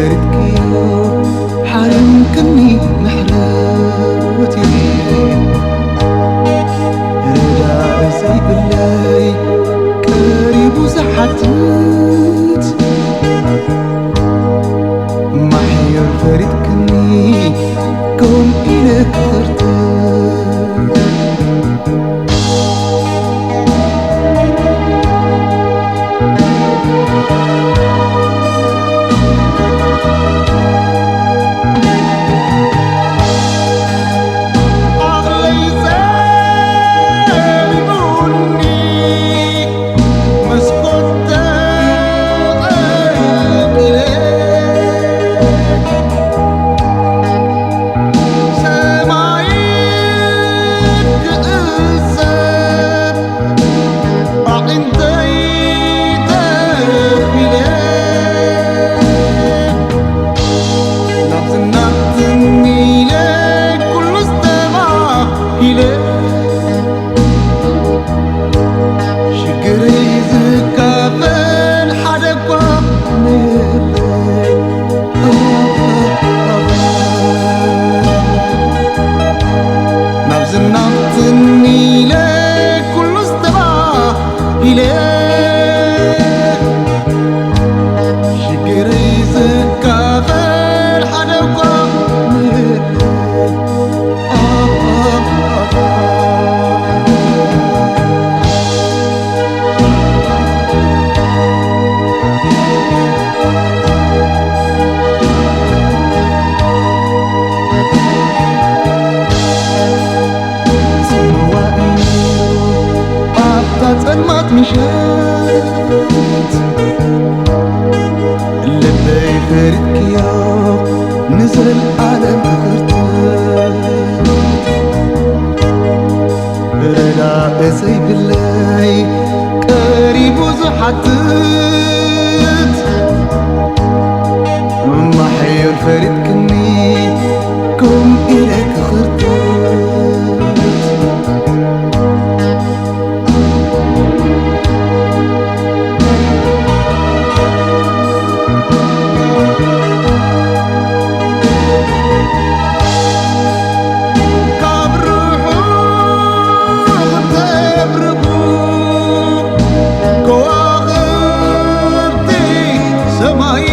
ፈሪድክዮ ሓሪምክኒ ምሕረት የብለይ፣ ርዳእ ዘይብለይ ቀሪቡ ዝሓትት፣ ማሕዮር ፈሪድክኒ ከምኡ ኢለ ክኽርትት። ዓቕለይ ጸቢቡኒ መስኮት ተቐልቂለ ሰማይ ክእሰ ኣዒንተይ ተርቢለ ናብዚ ናብትን ኢለ ኩሉ ዝተባሂለ ሽግረይ ዝካፈል ሓደ እኳ የለን። ናብዚ ናብትን ኢለ ኩሉ ዝተባሂለ ሽግረይ ዝካፈል ሓደ እኳ የለን። ጽምዋ እዩ ኣብታ ጸልማት ምሸት ልበይ ፈሪድክዮ ንዘልኣለም ክኽርትት። ረዳእ ዘይብለይ ቀሪቡ ዝሓትት ማሕዮር ፈሪድክኒ ከምኡ ኢለ ክኽርትት። ካብ ርሑቕ ተብርሁ ከዋኽብቲ ሰማይ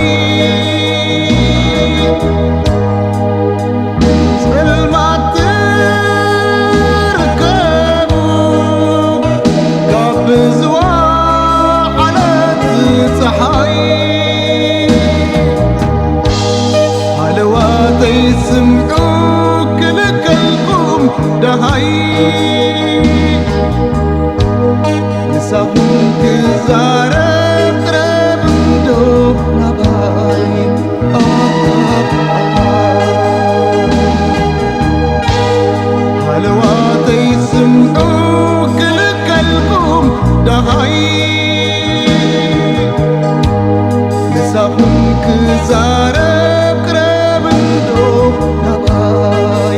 ጸልማት ትርከቡ ካብ ዝወዓለት ጸሓይ ሃለዋተይ ስምዑ ክልከልኩም ደሃይ ንሳኹም ክዛረብ ቅረብ እንዶ ናባይ። ሃለዋተይ ስምዑ ክልከልኩም ደሃይ ንሳኹም ክዛረብ ቅረብ እንዶ ናባይ።